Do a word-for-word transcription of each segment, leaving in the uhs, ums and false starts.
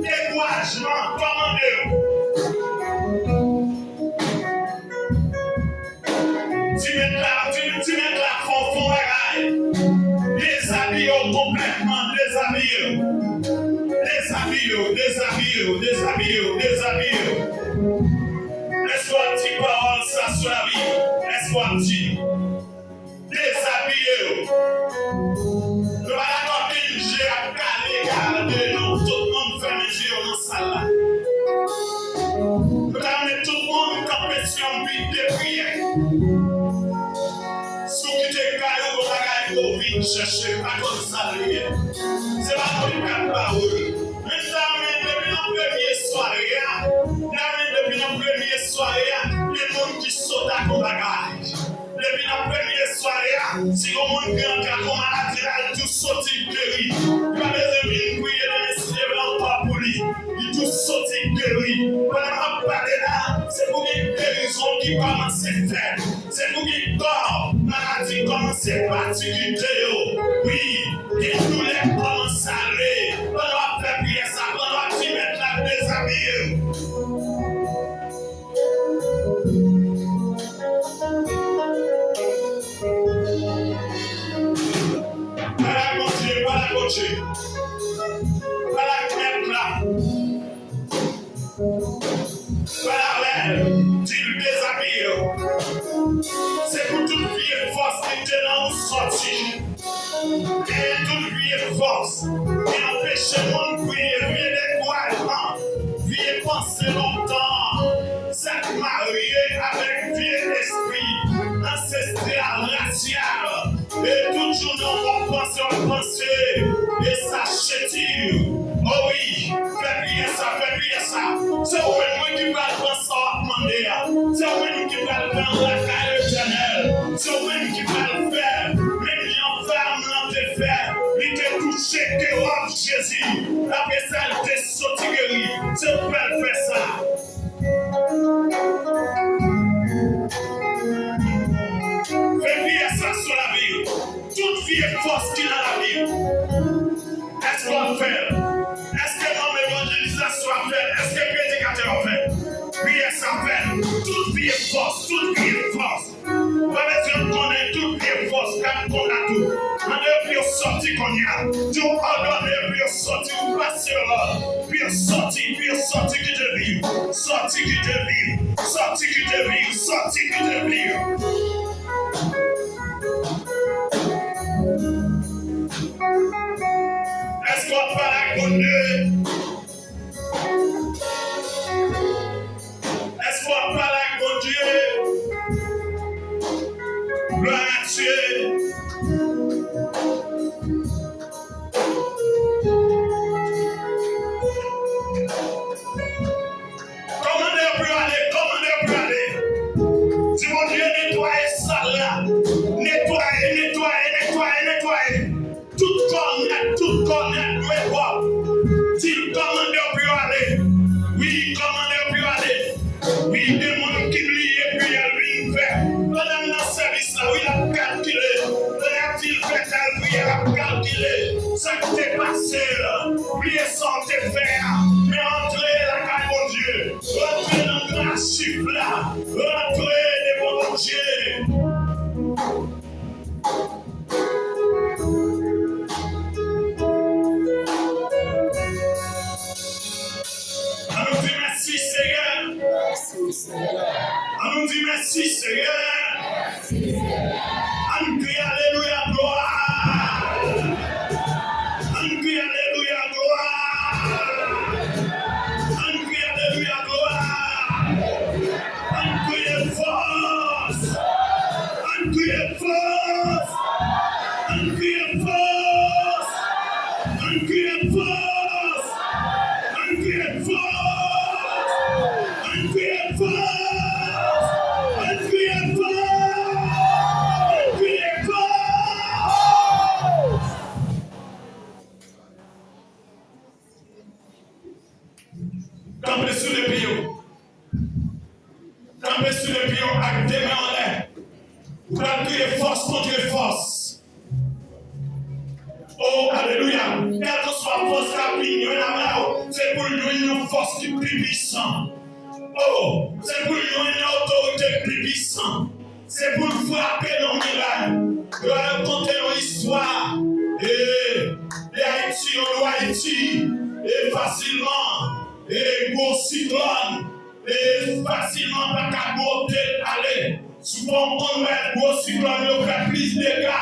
Dekourajman kòmande yo. Ti mèt la, ti, ti mèt la fè w fè yon bagay. Dezabiye w konplètman, dezabiye w. Dezabiye w, dezabiye w, dezabiye w, dezabiye w. Èske w ap di pawòl sa sou lavi? Èske w ap di? Dezabiye yo. Nou pa dakò kenn je ap kale gade nou, tout moun fèmen je yo nan sal la. Nou ta renmen tout moun kanpe sou yon bit de priyè. Si w kite kay ou, yon bagay pou w vin chèche, pa konn sa l ye. Se pa moun k ap ba ou l. Men m ta renmen depi nan premye sware a, m ta renmen depi nan premye sware a, gen moun ki sot ak yon bagay. Depi nan premye sware a, si yon moun ki antre ak yon maladi la, li tou soti geri. Li pa bezwen vin priye demen si Dye vle ankò pou li. Li tou soti geri. Pandan m ap pale la, se pou gen gerizon ki kòmanse fèt. Se pou gen kò maladi kòmanse patikite yo. Wi, gen doulè kòmanse ale. Pandan w ap fè priyè sa, pandan w ap di Mèt la dezabiye m. Pale ak Bondye, pale ak Bondye. Pale ak Mèt la. Pale avè l, di l dezabiye w. Se pou tout vye fòs ki te nan ou sòti. Genyen tout vye fòs ki anpeche moun priye, vye dekourajman, vye panse lontan, sa k marye avèk vye espri ansestral, rasyal. E tout jounen w ap panse, w ap panse, e sa chetire w. O wi, fè priyè sa, fè priyè sa. Se ou menm wi ki pral pran sa w ap mande a. Se ou menm ki pral pran lakay Letènèl. Se ou menm ki pral fè. Menm jan fanm lan te fè, li te touche kewòf Jezi. Apre sa, li te soti geri. Se ou k pral fè sa. Fè priyè sa sou lavi w. Tout vye fòs ki nan lavi w. Èske w ap fè l? Èske manm evanjelizasyon ap fè l? Èske predikatè ap fè l? Priyè sa fè l. Tout vye fòs, tout vye fòs. Ou pa bezwen konnen tout vye fòs k ap konbat ou. Mande yo pou yo sòti kounye a. Di w òdone yo pou yo sòti, ou pase yo lòd. Pou yo sòti, pou yo sòti kite vi w. Sòti kite vi w. Sòti kite vi w. Sòti kite vi w. Èske w ap pale ak Bondye? Èske w ap pale ak Bondye? Glwa a Dye. Kòmande yo pou yo ale, kòmande yo pou yo ale. Di Bondye netwaye sal la. Netwaye, netwaye, netwaye, netwaye. Tout kò nèt, tout kò nèt dwe pwòp. Di l kòmande yo pou yo ale. Wi, kòmande yo pou yo ale. Wi, gen moun ki bliye priyè l vin fè. Pandan l nan sèvis la, wi, l ap kalkile. Lè y ap di l fè tèl priyè, l ap kalkile sa k te pase l. Bliye sa w te fè a. Men antre lakay Bondye. Rantre nan gran chif la. Rantre devan Bondye. Ann nou di mèsi, Senyè. Ann nou di mèsi, Senyè. Ann kriye alelouya, glwa. Ann kriye alelouya, glwa. Ann kriye alelouya, glwa. Ann kriye fòs. Ann kriye fòs. Ann kriye fòs. Ann kriye fòs. Ann kriye fòs. Ann kriye fòs. Ann kriye fòs. Ann kriye fòs. Kanpe sou de pye w. Kanpe sou de pye w ak de men anlè. Ou pral kriye fòs kontre fòs. O, alelouya. Kèlkeswa fòs k ap vini, yo n Se pou l jwenn yon fòs ki pi pwisan. O, se pou l jwenn yon otorite ki pi pwisan. Se pou l frape nan miray. Yo al konte yon istwa, e, de Ayiti, yon lwa Ayiti, e, fasilman, e, gwo siklòn, e, fasilman pa ka monte ale. Souvan, w konn wè gwo siklòn yo fè plis dega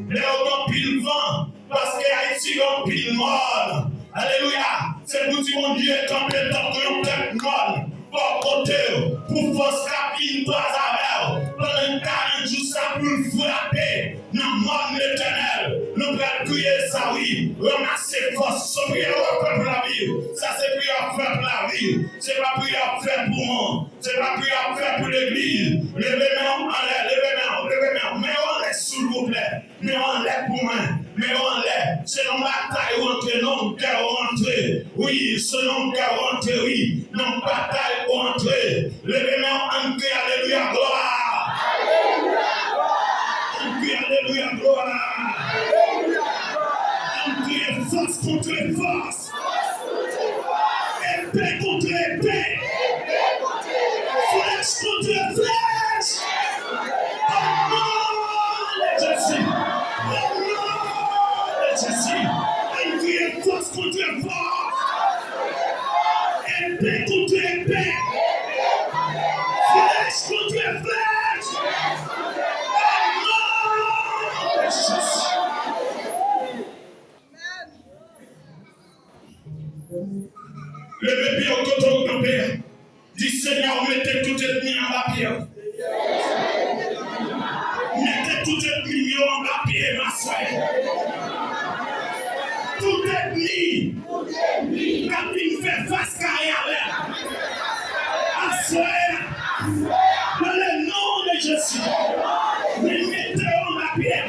lè yo gen anpil van, paske Ayiti gen anpil mòn. Alelouya! Se pou di Bondye kanpe tankou yon tèt mòn bò kote w, pou fòs k ap vin atravè w pandan karant jou sa pou l frape nan mòn Letènèl. Nou pral kriye sa, wi. Ranmase fòs. Se priyè w ap fè pou lavi. Sa se priyè w ap fè pou lavi. Se pa priyè w ap fè pou mwen. Se pa priyè w ap fè pou legliz. Leve men w anlè, leve men w, leve men w. Men w anlè, silvouplè. Men w anlè pou mwen. Men w anlè. Se nan batay ou antre, nan gè ou antre. Wi, se nan gè ou antre, wi. Nan batay ou antre. Leve men w, ann kriye alelouya, glwa. Ann kriye alelouya, glwa. Ann kriye fòs kontre fòs. Epe kontre epe. Flèch kontre flèch. O non de Jezi. O non de Jezi. Ann kriye fòs kontre fòs. Epe kontre epe. Flèch kontre flèch. O non de Jezi. Leve pye w kote w kanpe a. Di, Senyè, ou mete tout ènmi anba pye w. Mete tout ènmi yo anba pye m aswè. Tout ènmi k ap vin fè fas kare avè m aswè a, dans le nom de Jésus, men mete yo anba pye m.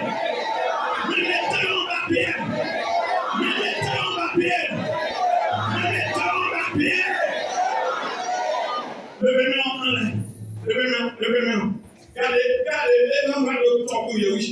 Men mete yo anba pye m. Men mete yo anba pye m. Men mete yo anba pye m. Leve men w anlè. Leve men w, leve men w. Gade, gade, e nan mwa oktòb ou ye, wi.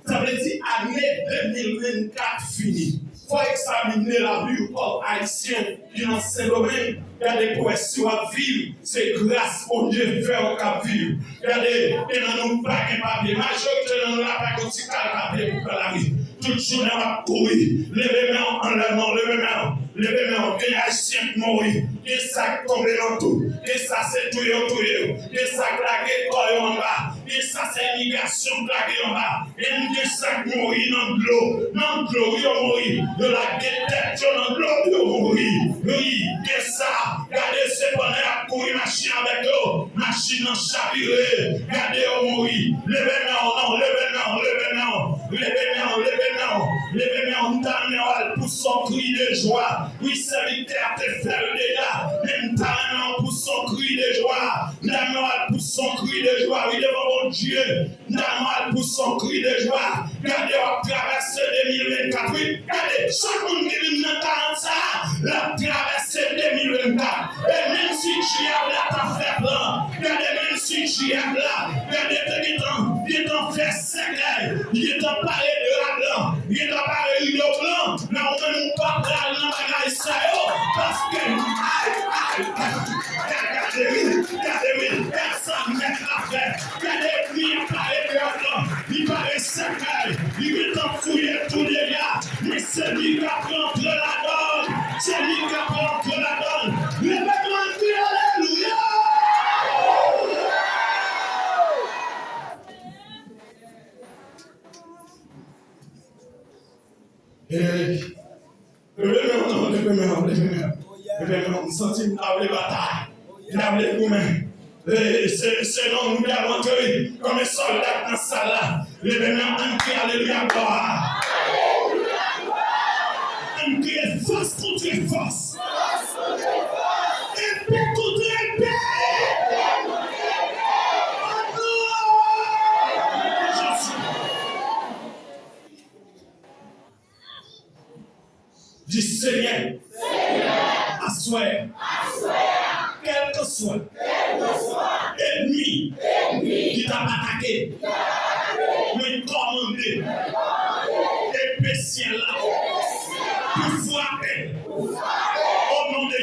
Sa vle di ane de mil vennkat fini. Fò w egzamine lavi w kòm Ayisyen ki nan Sendomeng. Gade pou w wè si w ap viv, se gras Bondye fè w k ap viv. Gade, gen nan nou pa gen papye. Majorite nan nou la pa gen yon ti kal papye pou pran lari. Tout jounen w ap kouri. Leve men w anlè non, leve men w. Leve men w. Gen Ayisyen k mouri. Gen sa k tonbe nan twou. Gen sa se touye yo touye yo. Gen sa k lage kò yo anba. Gen sa se imigrasyon k lage yo anba. Gen, gen sa k mouri nan dlo. Nan dlo, wi, yo mouri. Yo lage tèt yo nan dlo, yo mouri. Wi, gen sa. Gade, se pandan y ap kouri machin avèk yo. Machin nan chavire. Gade, yo mouri. Leve men w non, leve men w, leve men w. Leve men w, leve men w. Leve men w, m ta renmen w al pouse yon kri de jwa. Wi, sèvitè a te fè l deja. Men m ta renmen w pouse yon kri de jwa. M ta renmen w al pouse yon kri de jwa, wi, devan Bondye. N ta mal pou son kri de jwa. Gade, w ap travèse de mil vennkat, wi. Gade, chak moun ki vin nan karant sa a, l ap travèse de mil vennkat. E menm si dyab la ta fè plan, gade, menm si dyab la, gade, te gentan, gentan fè sèkèy, li gentan pare dra blan, li gentan pare rido blan, men ou menm ou pa pral nan bagay sa yo, paske, ay, ay, ay, gade, gade, wi, gade, wi, gade sa nèg la fè. Gade, li pare dra blan, li pare sèkèy, li gentan fouye tou deja. Men se li k ap rantre ladan l, se li k ap rantre ladan l. Leve men w, di alelouya! Hey! Leve men w non, leve men w, leve men w. Leve men w, m santi m ta vle batay. M ta vle goumen. E, se, se nan nou dwe rantre, wi. Konbyen sòlda k nan sal la? Leve men w, ann kriye alelouya, glwa. Ann kriye fòs kontre fòs. Epe kontre epe. O non de Jezi. Di, Senyè, aswè a, kèlkeswa ènmi ki t ap atake, mwen kòmande epe syèl la pou frape l. O non de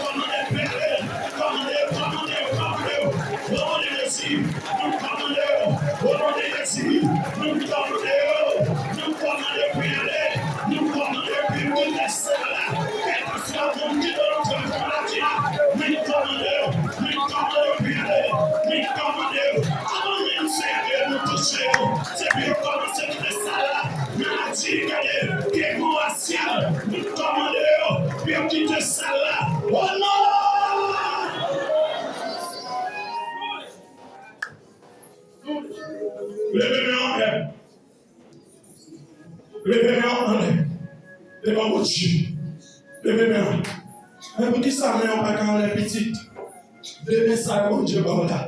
Kòmande pèlen, kòmande yo, kòmande yo, kòmande yo. O non de Jezi, nou kòmande yo. O non de Jezi, nou kòmande yo. Nou kòmande yo pou y ale. Nou kòmande yo pou yo kite sal la. Kèlkeswa moun ki nan maladi a, men kòmande yo. Men kòmande yo pou y ale. Men kòmande yo. Avan menm Senyè Dye nou touche yo, se pou yo kòmanse kite sal la. Maladi, gade, demon rasyal, nou kòmande yo pou yo kite sal la. O non! Leve men w anlè. Leve men w anlè. Devan Bondye. Leve men w. Men poukisa men w pa ka anlè, pitit? Leve men sa Bondye ba w la.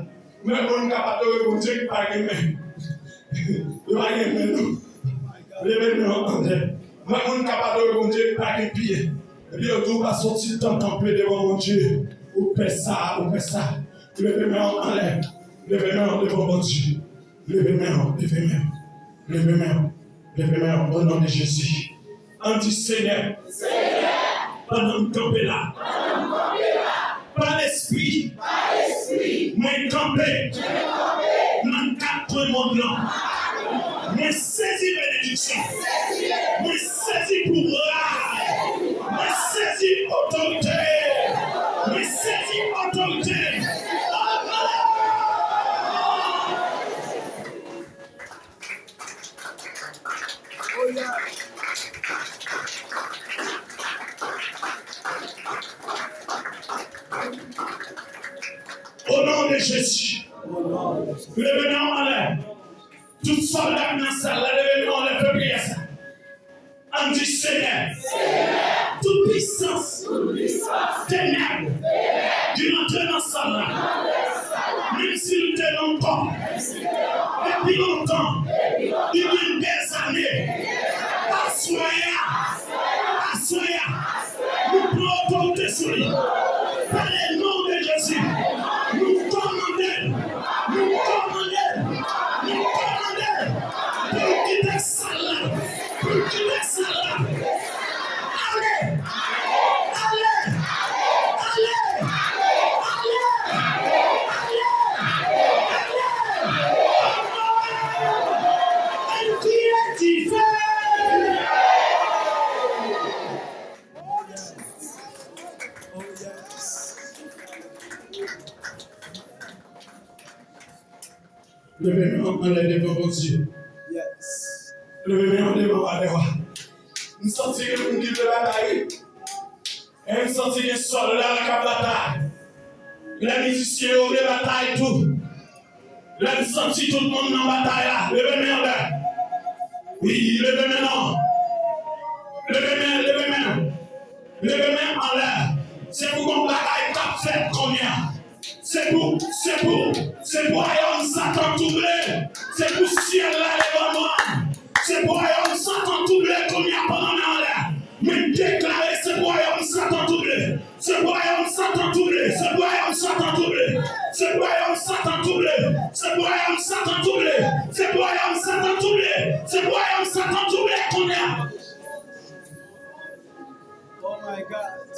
Men moun k ap adore Bondye ki pa gen men. Yo pa gen men, non. Leve men w anlè. Men moun k ap adore Bondye ki pa gen pye. Epi yo di w pa soti tan kanpe devan Bondye. Ou pè sa, ou pè sa. Leve men w anlè. Leve men w devan Bondye. Leve men w, leve men w, leve men w, leve men w, o non de Jezi. Ann di, Senyè, pandan m kanpe la, pa lespri, mwen kanpe nan kat kwen mond lan. Mwen sezi benediksyon. Mwen sezi pouvwa. Mwen sezi otorite. Mwen sezi otorite. O non de Jezi. Leve men w anlè. Tout sòlda k nan sal la, leve men w anlè, fè priyè sa. Ann di, Senyè, tout pisans tenèb ki rantre nan sal la, menm si l te nan kò depi lontan, li gen dèzane, aswè a, aswè a, nou pran otorite sou li. Pa le non de Jezi, nou kòmande l, nou kòmande l, nou kòmande l pou l kite sal la. Pou l kite sal la. Ale! Ale! Ale! Ann kriye dife! Leve men w anlè devan Bondye. Leve men w devan Wadèwa. M santi gen moun ki vle batay, wi. E m santi gen sòlda k ap batay. Lè mizisyen yo vle batay tou. Lè m santi tout moun nan batay la, leve men w anlè. Wi, leve men non. Leve men, leve men. Leve men anlè. Se pou gon bagay k ap fèt kounye a. Se pou, se pou, se pou wayòm Satan twouble. Se pou syèl la leve anba. Se pou wayòm Satan twouble kounye a pandan men anlè. Mwen deklare se pou wayòm Satan twouble. Se pou wayòm Satan twouble. Se pou wayòm Satan twouble. Se pou wayòm Satan twouble. Se pou wayòm Satan twouble. Se pou wayòm Satan twouble. Se pou wayòm Satan twouble kounye a. Oh my God.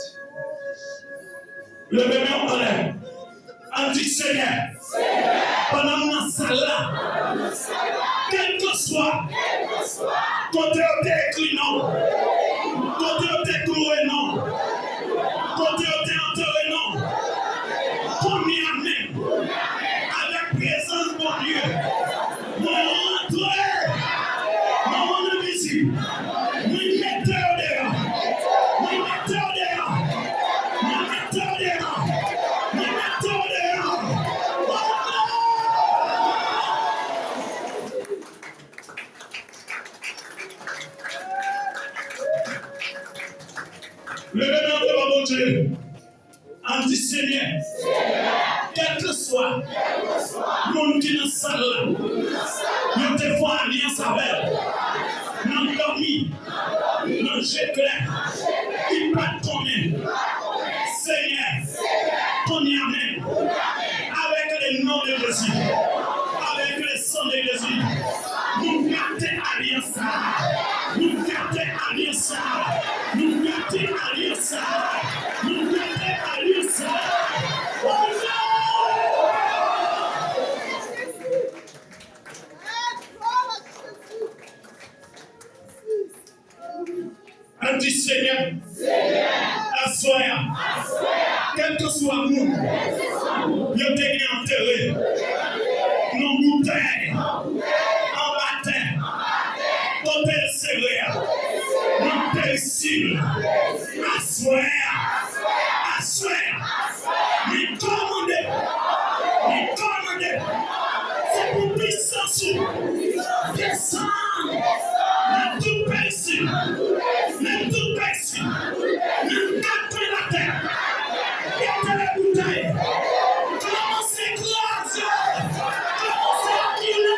Leve men w anlè. Ann di, Senyè, pandan m nan sal la, kèlkeswa kote yo te ekri non, kote yo te kloure non, kote yo te Antere non. Kounye a menm, avèk prezans Bondye, mwen antre. Mwen envizib. Mwen mete yo deyò. Mwen mete yo deyò. Mwen mete yo deyò. Mwen mete yo deyò. Leve men w devan Bondye. Ann di, Senyè, kèlkeswa moun ki nan sal la, yo te fè alyans avè l nan dòmi, nan je klè, ki pa t konnen. Senyè, kounye a menm, avec le nom de Jésus, avec le sang de Jésus, nou gate alyans sa. Nou gate alyans sa. Nou gate alyans sa. Nou gate alyans sa. Oh non! Ann di, Senyè, aswè a, kèlkeswa moun yo te gen antere nan boutèy, anba tè, kote l sere a, nan pèrisil, aswè a, aswè a, mwen kòmande, mwen kòmande, se pou pisans ou desann nan tout pèrisil, nan tout pèrisil, nan kat kwen latè, mete le boutèy, kòmanse kraze, kòmanse anile.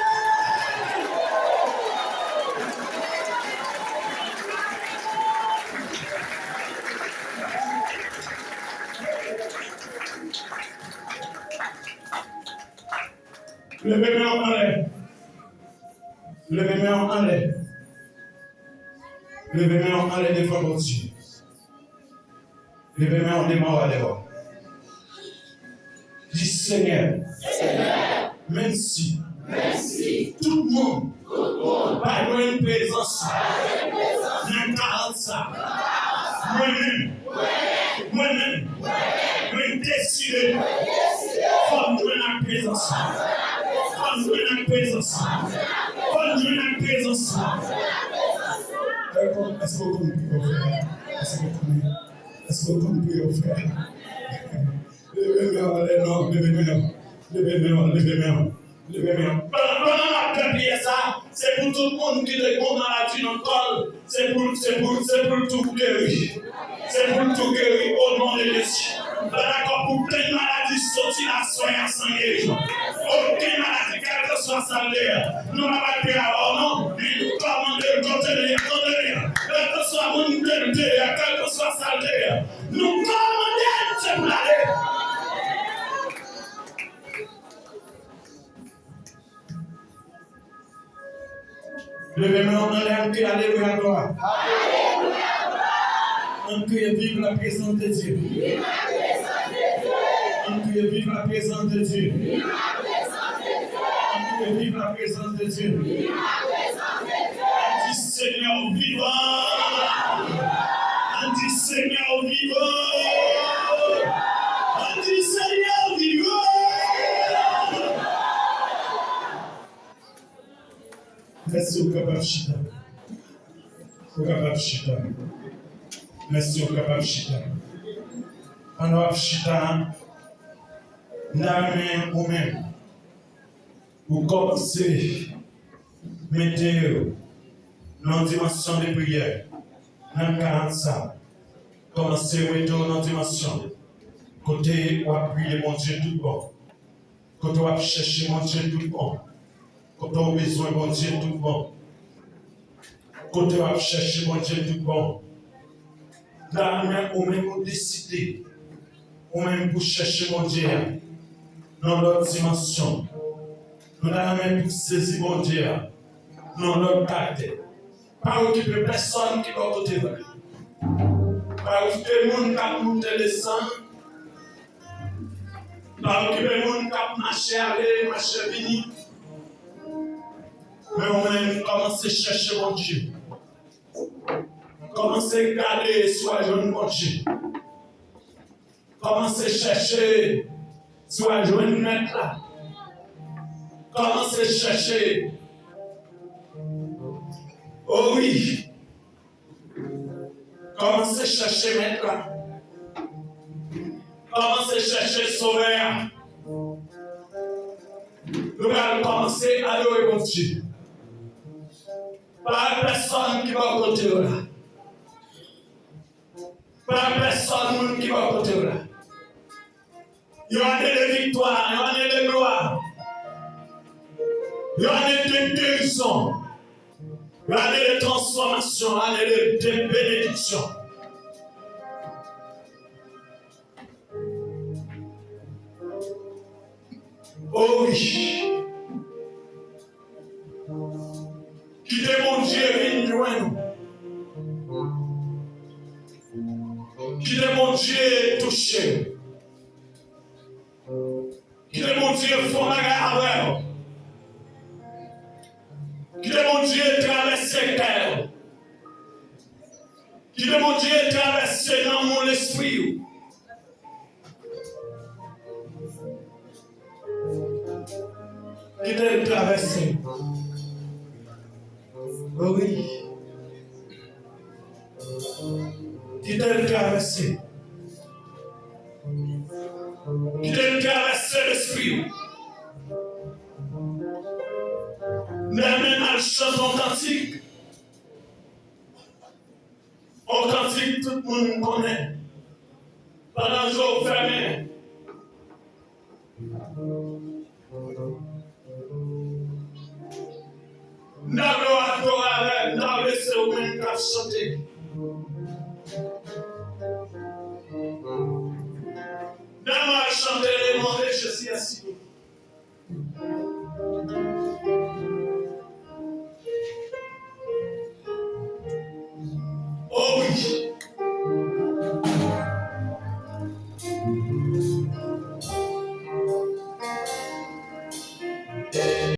Leve men w anlè. Leve men w anlè. Leve men w anlè devan Bondye. Leve men w devan w anlè. Di, Senyè, menm si tout moun bay mwen yon prezans nan karant sa, mwen menm, mwen menm, mwen deside, fò m jwenn ak prezans. Fò m jwenn ak prezans. Fò m jwenn ak prezans. Èske w konn priyè w fè? Èske w konn, èske w konn priyè w fè? Leve men w anlè non, leve men w. Leve men w, leve men w. Leve men w. Pandan, pandan n ap fè priyè sa, se pou tout moun ki te gon maladi nan kò l, se pou, se pou, se pou l tou geri. Se pou l tou geri, o non de Jezi. M pa dakò pou okenn maladi soti aswè a san gerizon. Okenn maladi, kèlkeswa sa l ye, nou pa pral priyè avè w non, men nou kòmande l kote l ye, kote l ye. Kèlkeswa moun ke l te ye, kèlkeswa sa l te ye, nou kòmande l, se pou l ale. Leve men w anlè, ann kriye alelouya, glwa. Ann kriye vive la présence de Dieu. Ann kriye vive la présence de Dieu. Ann kriye vive la présence de Dieu. Ann di, Senyè w vivan. Ann di, Senyè w vivan. Ann di, Senyè w vivan. Mèsi, ou kapab chita. Ou kapab chita. Mèsi, ou kapab chita. Pandan w ap chita, m ta renmen ou menm, ou kòmanse mete w nan yon dimansyon de priyè, nan karant sa. Kòmanse mete w nan dimansyon kote w ap priye Bondye tout bon. Kote w ap chèche Bondye tout bon. Kote w bezwen Bondye tout bon. Kote w ap chèche Bondye tout bon. M ta renmen ou menm ou deside, ou menm pou chèche Bondye a nan lòt dimansyon. Nou ta renmen pou sezi Bondye a nan lòt karatè. Pa okipe pèsòn ki bò kote w. Pa okipe moun k ap moute desann. Pa okipe moun k ap mache ale, mache vini. Men ou menm, kòmanse chèche Bondye. Kòmanse gade si w a jwenn Bondye. Kòmanse chèche si w a jwenn Mèt la. Kòmanse chèche. O wi. Kòmanse chèche Mèt la. Kòmanse chèche Sovè a. Nou pral kòmanse adore Bondye. Pa pèsonn ki bò kote w la. Pa pèsonn moun ki bò kote w la. Yon ane de viktwa, yon ane de glwa, yon ane de gerizon, yon ane de transfòmasyon, yon ane de, de benediksyon. O wi. Kite Bondye vin jwenn ou. Kite Bondye touche ou. Kite Bondye fè yon bagay avè w. Kite Bondye travèse kè w. Kite Bondye travèse nanm ou, lespri w. Kite l travèse. O wi. Kite l travèse. Kite l travèse lespri w. M ta renmen n al chante yon kantik. Yon kantik tout moun konnen. Pandan je w fèmen. M ta vle w adore avè m, m ta vle se ou menm k ap chante. N a mal chante le nom de Jésus est si doux. Oh oui.